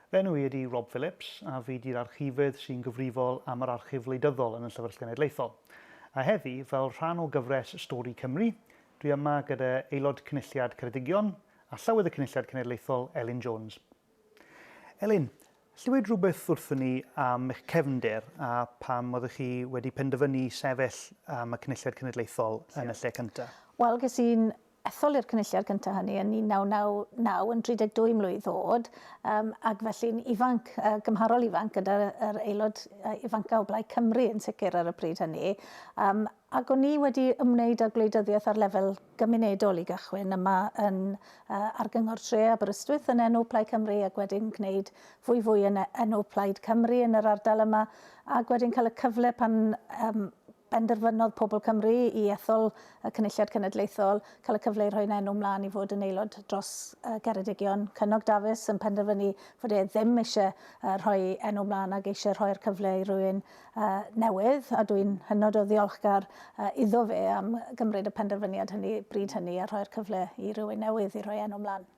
Fy enw i ydy Rob Phillips a fi di'r archifydd sy'n gyfrifol am yr archif wleidyddol yn y Llyfrgell Genedlaethol. A heddi, fel rhan o gyfres Stori Cymru, dwi yma gyda Aelod Cynulliad Ceredigion a Llywydd y Cynulliad Cenedlaethol, Elin Jones. Elin, lle rhywbeth wrthon ni am eich cefndir a pam oeddech chi wedi penderfynu sefyll am y Cynulliad Cenedlaethol yn y lle cyntaf? Wel, ges i'n ethol i'r Cynulliad cyntaf hynny yn 1999 yn 32 mlwydd oed, um, ac felly'n ifanc, uh, gymharol ifanc, gyda'r yr aelod uh, ifanca o Blaid Cymru yn sicr ar y pryd hynny. Um, ac o'n i wedi ymwneud â gwleidyddiaeth ar lefel gymunedol i gychwyn yma yn, uh, ar Gyngor Tre Aberystwyth yn enw Plaid Cymru ac wedyn gwneud fwy fwy yn enw Plaid Cymru yn yr ardal yma ac wedyn cael y cyfle pan um, benderfynodd pobl Cymru i ethol y Cynulliad Cenedlaethol, cael y cyfle i rhoi'n enw mlaen i fod yn aelod dros uh, Geredigion. Cynog Dafis yn penderfynu fod e ddim eisiau uh, rhoi enw mlaen ac eisiau rhoi'r cyfle i rywun uh, newydd, a dwi'n hynod o ddiolchgar uh, iddo fe am gymryd y penderfyniad hynny, bryd hynny, a rhoi'r cyfle i rywun newydd i rhoi enw mlaen.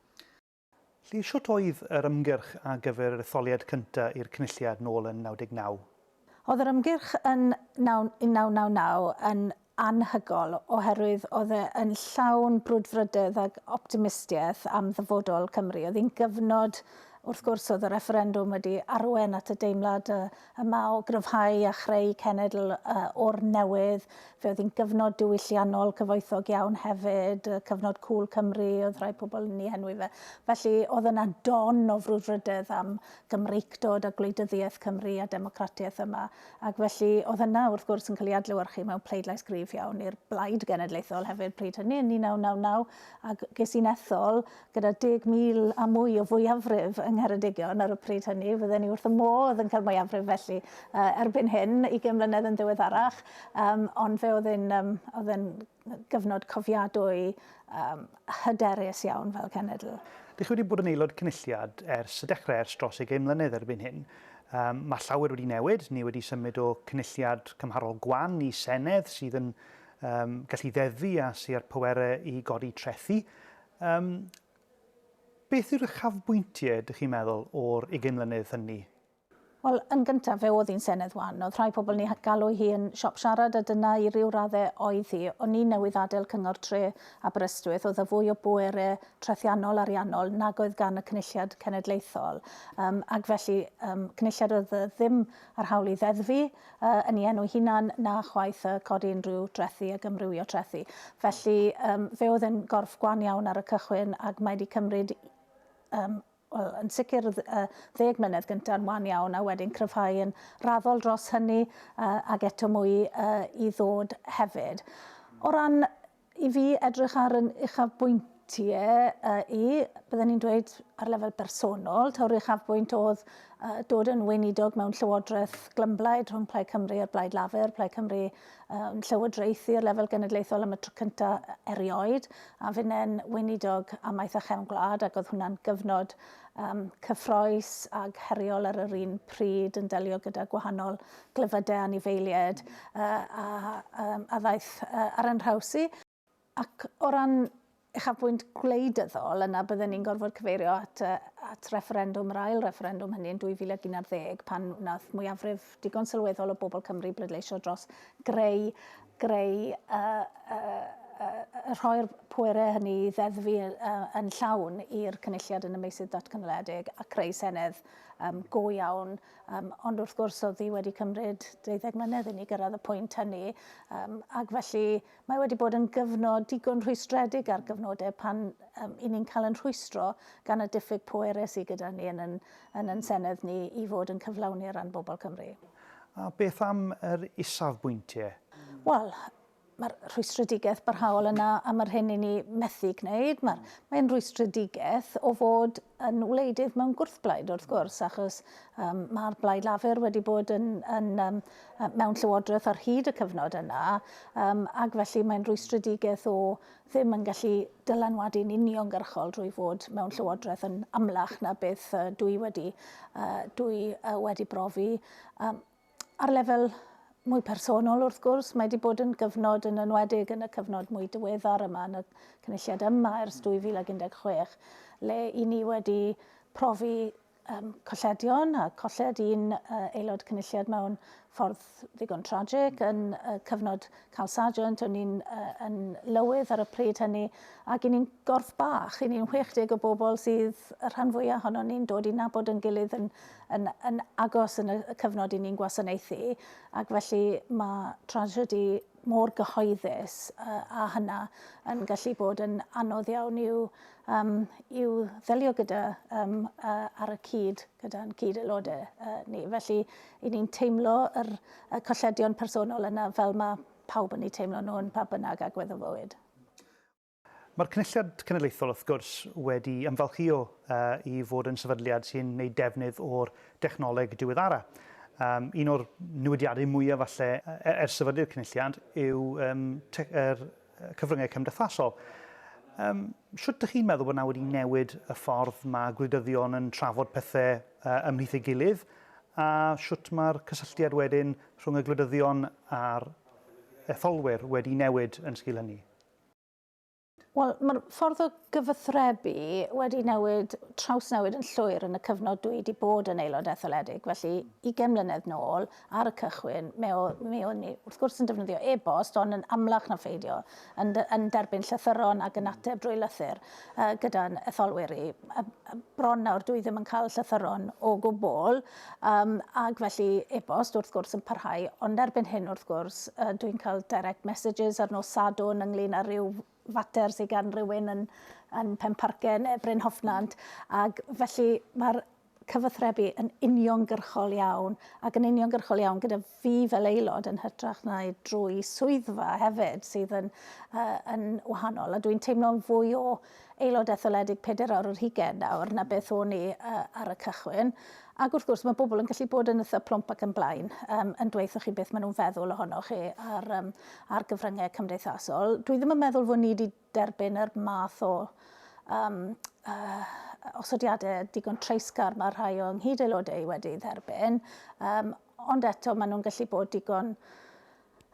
Felly, shwt oedd yr ymgyrch ar gyfer yr etholiad cyntaf i'r Cynulliad nôl yn 99? Oedd yr ymgyrch yn 1999 yn anhygoel oherwydd oedd e yn llawn brwdfrydedd ac optimistiaeth am ddyfodol Cymru. Oedd hi'n gyfnod, wrth gwrs, oedd y refferendwm wedi arwain at y deimlad yma o gryfhau a chreu cenedl o'r newydd. Fe oedd hi'n gyfnod diwylliannol cyfoethog iawn hefyd, cyfnod cŵl Cymru, oedd rhai pobl yn ei henwi fe. Felly oedd yna don o frwdfrydedd am Gymreictod a gwleidyddiaeth Cymru a democratiaeth yma. Ac felly oedd yna wrth gwrs yn cael ei adlewyrchu mewn pleidlais gryf iawn i'r Blaid Genedlaethol hefyd pryd hynny yn 1999 ac ges i'n ethol gyda 10,000 a mwy o fwyafrif yng Ngheredigion ar y pryd hynny. Fydden ni wrth y modd yn cael mwyafrif felly uh, erbyn hyn, 20 mlynedd yn ddiweddarach. Um, ond fe oedd e'n um, oedd e'n gyfnod cofiadwy um, hyderus iawn fel cenedl. Dych chi wedi bod yn aelod cynulliad ers y dechrau, ers dros 20 mlynedd erbyn hyn. Um, mae llawer wedi newid, ni wedi symud o cynulliad cymharol gwan i senedd sydd yn um, gallu ddeddfu a sydd â'r pwerau i godi trethi. Um, beth yw'r uchafbwyntiau, ydych chi'n meddwl, o'r 20 mlynedd hynny? Wel, yn gyntaf, fe oedd hi'n senedd wan. Oedd rhai pobl yn ei galw hi yn siop siarad, a dyna i ryw raddau oedd hi. O'n i newydd adael Cyngor Tre Aberystwyth, oedd y fwy o bwerau trethiannol ariannol nag oedd gan y Cynulliad Cenedlaethol. Um, ac felly, um, Cynulliad oedd ddim ar hawl i ddeddfu, uh, yn ei enw hunan na chwaith uh, codi unrhyw drethi ac amrywio trethi. Felly um, fe oedd e'n gorff gwan iawn ar y cychwyn ac mae wedi cymryd um, well, yn sicr uh, ddeg mlynedd gyntaf yn wan iawn a wedyn cryfhau yn raddol dros hynny uh, ac eto mwy uh, i ddod hefyd. O ran I fi edrych ar yn uchafbwyntiau uh, i, bydden ni'n dweud ar lefel bersonol, taw'r uchafbwynt oedd uh, dod yn weinidog mewn llywodraeth glymblaid rhwng Plaid Cymru a'r Blaid Lafur, Plaid Cymru uh, yn llywodraethu ar lefel genedlaethol am y tro cyntaf erioed, a finne'n weinidog amaeth a chefn gwlad, ac oedd hwnna'n gyfnod um, cyffroes ac heriol ar yr un pryd yn delio gyda gwahanol glefydau anifeiliaid uh, a, um, a ddaeth uh, ar yn rhaws i. Ac o ran uchafbwynt gwleidyddol, yna bydden ni'n gorfod cyfeirio at, at refferendwm, yr ail refferendwm hynny yn 2011, pan wnaeth mwyafrif digon sylweddol o bobl Cymru bleidleisio dros greu, greu uh, uh, uh, rhoi'r pwerau hynny i ddeddfu uh, yn llawn i'r cynulliad yn y meysydd datganoledig a creu senedd um, go iawn. Um, ond wrth gwrs oedd hi wedi cymryd 20 mlynedd i ni gyrraedd y pwynt hynny, um, ac felly mae wedi bod yn gyfnod digon rhwystredig ar gyfnodau pan um, i ni'n cael yn rhwystro gan y diffyg pwerau sydd gyda ni yn yn, yn, yn Senedd ni i fod yn cyflawni ar ran bobl Cymru. A beth am yr isafbwyntiau? Wel, mae'r rhwystredigaeth barhaol yna am yr hyn i ni methu gwneud. Mae'r, mae'n rhwystredigaeth o fod yn wleidydd mewn gwrthblaid, wrth gwrs, achos um, mae'r Blaid Lafur wedi bod yn, yn, um, mewn llywodraeth ar hyd y cyfnod yna, um, ac felly mae'n rhwystredigaeth o ddim yn gallu dylanwadu'n uniongyrchol drwy fod mewn llywodraeth yn amlach na beth uh, dwi wedi, uh, dwi, uh, wedi brofi. Um, Ar lefel mwy personol, wrth gwrs, mae wedi bod yn gyfnod yn enwedig yn y cyfnod mwy diweddar yma yn y cynulliad yma ers 2016, le i ni wedi profi um, colledion a colled un uh, aelod cynulliad mewn ffordd ddigon tragic yn uh, cyfnod Carl Sargent, o'n i'n uh, yn lywydd ar y pryd hynny, ac i ni'n gorff bach, i ni'n 60 o bobl sydd y rhan fwyaf ohono ni'n dod i nabod yn gilydd yn, yn, yn agos yn y cyfnod i ni'n gwasanaethu, ac felly mae tragedy mor gyhoeddus uh, a hynna yn gallu bod yn anodd iawn i'w, um, i'w ddelio gyda um, uh, ar y cyd gyda'n cyd-aelodau uh, ni. Felly, i ni'n teimlo yr, y colledion personol yna fel mae pawb yn eu teimlo nhw yn pa bynnag agwedd o fywyd. Mae'r Cynulliad Cenedlaethol, wrth gwrs, wedi ymfalchïo i fod yn sefydliad sy'n gwneud defnydd o'r dechnoleg diweddara. Um, un o'r newidiadau mwyaf falle e, ers sefydlu'r Cynulliad yw um, er cyfryngau cymdeithasol. Um, shwt dych chi'n meddwl bod na wedi newid y ffordd mae gwleidyddion yn trafod pethau uh, ymhlith ei gilydd a shwt mae'r cysylltiad wedyn rhwng y gwleidyddion a'r etholwyr wedi newid yn sgil hynny? Wel, mae'r ffordd o gyfathrebu wedi newid, trawsnewid yn llwyr yn y cyfnod dwi wedi bod yn aelod etholedig. Felly, 20 mlynedd nôl, ar y cychwyn, mi, o, mi o'n i wrth gwrs yn defnyddio e-bost, ond yn amlach na pheidio, yn, yn derbyn llythyron ac yn ateb drwy lythyr uh, gyda'n etholwyr i. A, a bron nawr dwi ddim yn cael llythyron o gwbl, um, ac felly e-bost wrth gwrs yn parhau, ond erbyn hyn wrth gwrs uh, dwi'n cael direct messages ar nos Sadwrn ynglyn â rhyw fater sydd gan rywun yn, yn Penparcau neu Bryn Hoffnant, ac felly mae'r cyfathrebu yn uniongyrchol iawn, ac yn uniongyrchol iawn gyda fi fel aelod yn hytrach na drwy swyddfa hefyd sydd yn, uh, yn wahanol. A dwi'n teimlo'n fwy o aelod etholedig pedair awr ar hugain nawr na beth o'n i uh, ar y cychwyn. Ac wrth gwrs mae bobl yn gallu bod yn eitha plwmp ac yn blaen um, yn dweud chi beth maen nhw'n feddwl ohonoch chi ar, um, ar gyfryngau cymdeithasol. Dwi ddim yn meddwl fod ni wedi derbyn yr math o um, uh, osodiadau digon treisgar mae rhai o nghyd-aelodau wedi dderbyn, um, ond eto maen nhw'n gallu bod digon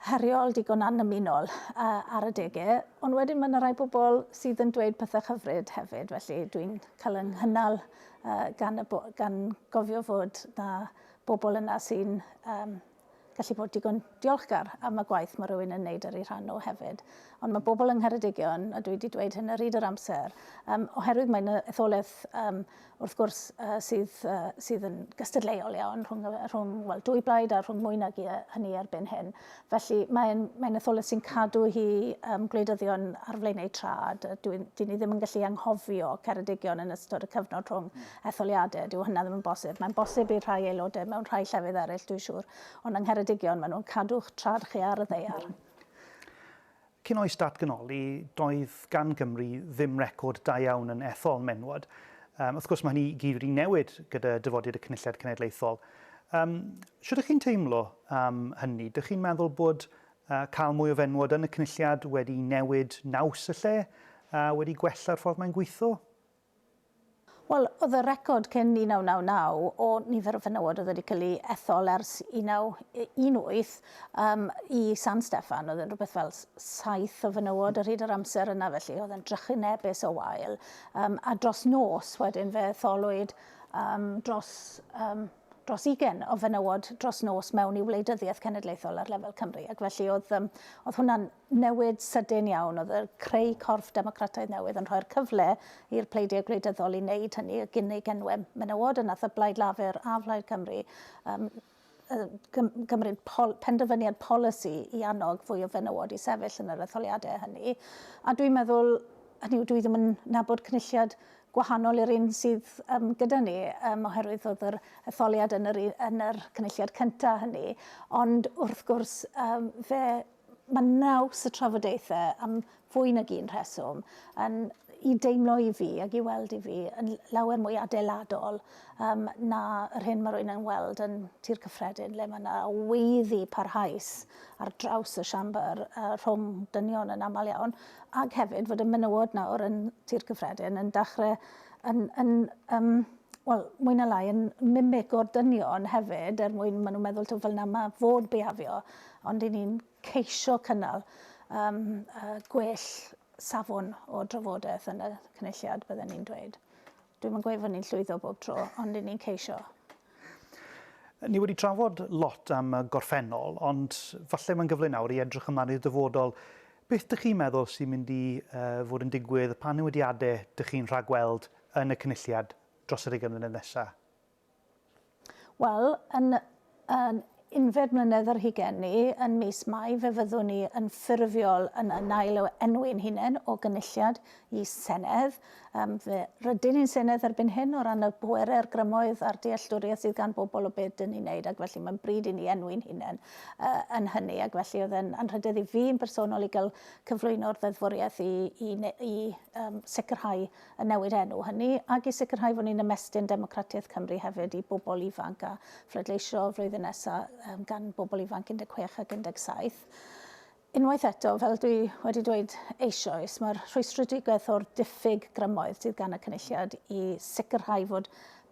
heriol, digon annymunol uh, ar adegau. Ond wedyn mae yna rai bobl sydd yn dweud pethau hyfryd hefyd, felly dwi'n cael yng nghynnal uh, gan, y, gan gofio fod na bobl yna sy'n um, gallu bod digon diolchgar am y gwaith mae rhywun yn neud ar ei rhan nhw hefyd. Ond mae bobl yng Ngheredigion, a dwi wedi dweud hyn ar hyd yr amser, um, oherwydd mae'n etholaeth um, wrth gwrs, uh, sydd, uh, sydd yn gystadleuol iawn rhwng, rhwng well, dwy blaid a rhwng mwy nag hynny erbyn hyn. Felly mae'n mae etholaeth sy'n cadw hi um, gwleidyddion ar flaen eu trad. Dwi, dyn ni ddim yn gallu anghofio Ceredigion yn ystod y cyfnod rhwng hmm. etholiadau. Dyw hynna ddim yn bosib. Mae'n bosib i rhai aelodau mewn rhai llefydd eraill, dwi'n siŵr. Ond yng Ngheredigion, maen nhw'n cadw'ch trad chi ar y ddaear. Cyn oes datganoli, doedd gan Gymru ddim record da iawn yn ethol menywod. Um, wrth gwrs, mae hynny i gyd wedi newid gyda dyfodiad y Cynulliad Cenedlaethol. Um, Sut ydych chi'n teimlo am hynny? Dych chi'n meddwl bod uh, cael mwy o fenywod yn y Cynulliad wedi newid naws y lle a wedi gwella'r ffordd mae'n gweithio? Wel, oedd y record cyn 1999 o nifer o fenywod oedd wedi cael ei ethol ers 1918 um, i San Steffan, oedd yn rhywbeth fel saith o fenywod ar hyd yr amser yna, felly oedd yn drychinebus o wael. Um, a dros nos wedyn fe etholwyd um, dros, um, dros 20 o fenywod dros nos mewn i wleidyddiaeth cenedlaethol ar lefel Cymru. Ac felly oedd, um, oedd hwnna'n newid sydyn iawn, oedd y creu corff democrataidd newydd yn rhoi'r cyfle i'r pleidiau gwleidyddol i wneud hynny a gynnig enwau menywod, a nath y Blaid Lafur a Phlaid Cymru um, gymryd pol penderfyniad polisi i annog fwy o fenywod i sefyll yn yr etholiadau hynny. A dwi'n meddwl, hynny yw, dwi ddim yn nabod cynulliad gwahanol i'r un sydd um, gyda ni, um, oherwydd oedd yr etholiad yn yr, yn yr cynulliad cyntaf hynny. Ond wrth gwrs, um, fe mae naws y trafodaethau am fwy nag un rheswm yn i deimlo i fi ac i weld i fi yn lawer mwy adeiladol um, na yr hyn mae rhywun yn weld yn Tir Cyffredin, le mae yna weiddi parhaus ar draws y siambr uh, rhwng dynion yn aml iawn, ac hefyd fod y menywod nawr yn Tir Cyffredin yn dechrau yn, yn um, wel, mwy na lai yn mimic o'r dynion hefyd, er mwyn maen nhw'n meddwl taw fel 'na mae fod behavio, ond 'y ni'n ceisio cynnal um, uh, gwell safon o drafodaeth yn y cynulliad, bydden ni'n dweud. Dwi'm yn gweud fod ni'n llwyddo bob tro, ond 'y ni'n ceisio. Ni wedi trafod lot am y gorffennol, ond falle mae'n gyfle nawr i edrych ymlaen i'r dyfodol. Beth dych chi'n meddwl sy'n mynd i fod yn digwydd, pa newidiadau dych chi'n rhagweld yn y Cynulliad dros yr ugain mlynedd nesaf? Wel, yn yn unfed mlynedd ar hugain ni, yn mis Mai, fe fyddwn ni yn ffurfiol yn yn ail enwi'n hunain o Gynulliad i Senedd. Um, fe rydyn ni'n Senedd erbyn hyn o ran y bwerau'r grymoedd a'r dealltwriaeth sydd gan bobl o beth dyn ni'n neud, ac felly mae'n bryd i ni enwi'n hunain uh, yn hynny, ac felly oedd yn anrhydedd i fi yn bersonol i gael cyflwyno'r ddeddfwriaeth i, i, i um, sicrhau y newid enw hynny, ac i sicrhau fod ni'n ymestyn democratiaeth Cymru hefyd i bobl ifanc a phleidleisio flwyddyn nesaf um, gan bobl ifanc 16 ac 17. Unwaith eto, fel dwi wedi dweud eisoes, mae'r rhwystredigaeth o'r diffyg grymoedd sydd gan y Cynulliad i sicrhau fod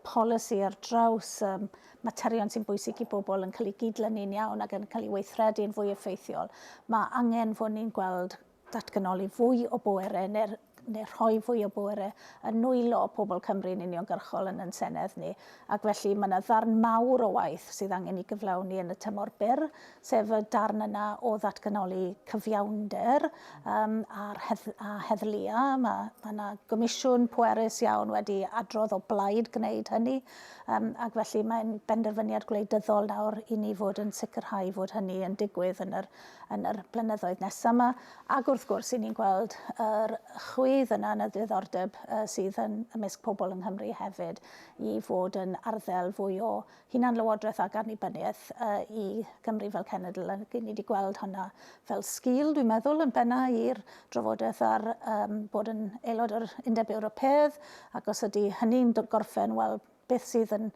polisi ar draws um, materion sy'n bwysig i bobl yn cael ei gydlynu'n iawn ac yn cael ei weithredu'n fwy effeithiol. Mae angen fod ni'n gweld datganoli fwy o bwerau neu, neu rhoi fwy o bwerau yn nwylo pobl Cymru yn uniongyrchol yn yn Senedd ni. Ac felly mae yna ddarn mawr o waith sydd angen i gyflawni yn y tymor byr, sef y darn yna o ddatganoli cyfiawnder um, a'r hedd, a heddlua. Mae, mae yna gomisiwn pwerus iawn wedi adrodd o blaid gwneud hynny, um, ac felly mae'n benderfyniad gwleidyddol nawr i ni fod yn sicrhau fod hynny yn digwydd yn yr yn yr blynyddoedd nesaf yma. Ac wrth gwrs, i ni'n gweld yr chwydd yna yn y diddordeb sydd yn ymysg pobl yng Nghymru hefyd i fod yn arddel fwy o hunanlywodraeth ac annibyniaeth i Gymru fel cenedl. Ac ni wedi gweld hwnna fel sgil, dwi'n meddwl, yn benna i'r drafodaeth ar um, bod yn aelod o'r Undeb Ewropeaidd, ac os ydy hynny'n gorffen, wel, beth sydd yn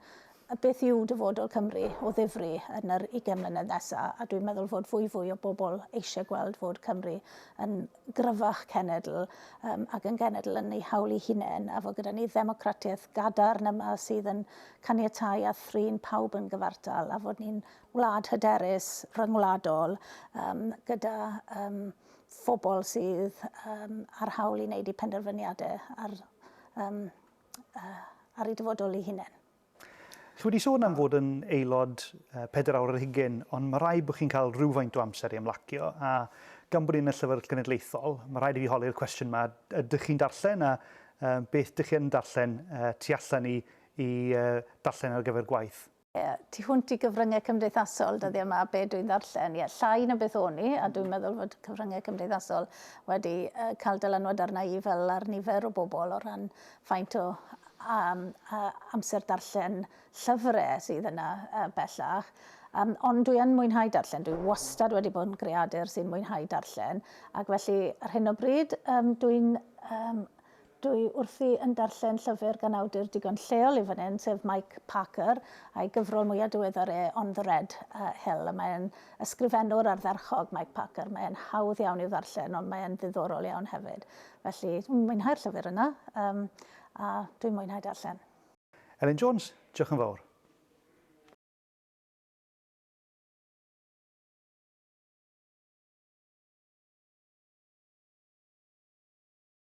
beth yw dyfodol Cymru o ddifri yn yr 20 mlynedd nesaf, a dwi'n meddwl fod fwy fwy o bobl eisiau gweld fod Cymru yn gryfach cenedl um, ac yn genedl yn ei hawl ei hunain, a fod gyda ni ddemocratiaeth gadarn yma sydd yn caniatáu a thrin pawb yn gyfartal, a fod ni'n wlad hyderus, rhyngwladol, um, gyda um, phobl sydd um, ar hawl i wneud eu penderfyniadau ar um, ar eu dyfodol eu hunain. Chi wedi sôn am fod yn aelod pedair awr ar hugain, ond mae rhaid bod chi'n cael rhywfaint o amser i ymlacio, a gan bod ni'n y Llyfrgell Genedlaethol, mae rhaid i fi holi'r cwestiwn yma, ydych chi'n darllen a beth ydych chi yn darllen tu allan i, i darllen ar gyfer gwaith? Ie, tu hwnt i gyfryngau cymdeithasol dyddiau yma, be dwi'n ddarllen, ie, llai na beth o'n i, a dwi'n meddwl fod cyfryngau cymdeithasol wedi uh, cael dylanwad arna i fel ar nifer o bobl o ran faint o um, uh, amser darllen llyfrau sydd yna uh, bellach. Um, ond dwi yn mwynhau darllen, dwi wastad wedi bod yn greadur sy'n mwynhau darllen, ac felly ar hyn o bryd um, dwi'n um, Dwi wrthi yn darllen llyfr gan awdur digon lleol i fan hyn, sef Mike Parker, a'i gyfrol mwyaf diweddar e, On the Red Hill. A mae'n ysgrifennwr ardderchog, Mike Parker. Mae'n hawdd iawn i'w ddarllen, ond mae'n ddiddorol iawn hefyd. Felly, dwi'n mwynhau'r llyfr yna, um, a dwi'n mwynhau darllen. Elin Jones, diolch yn fawr.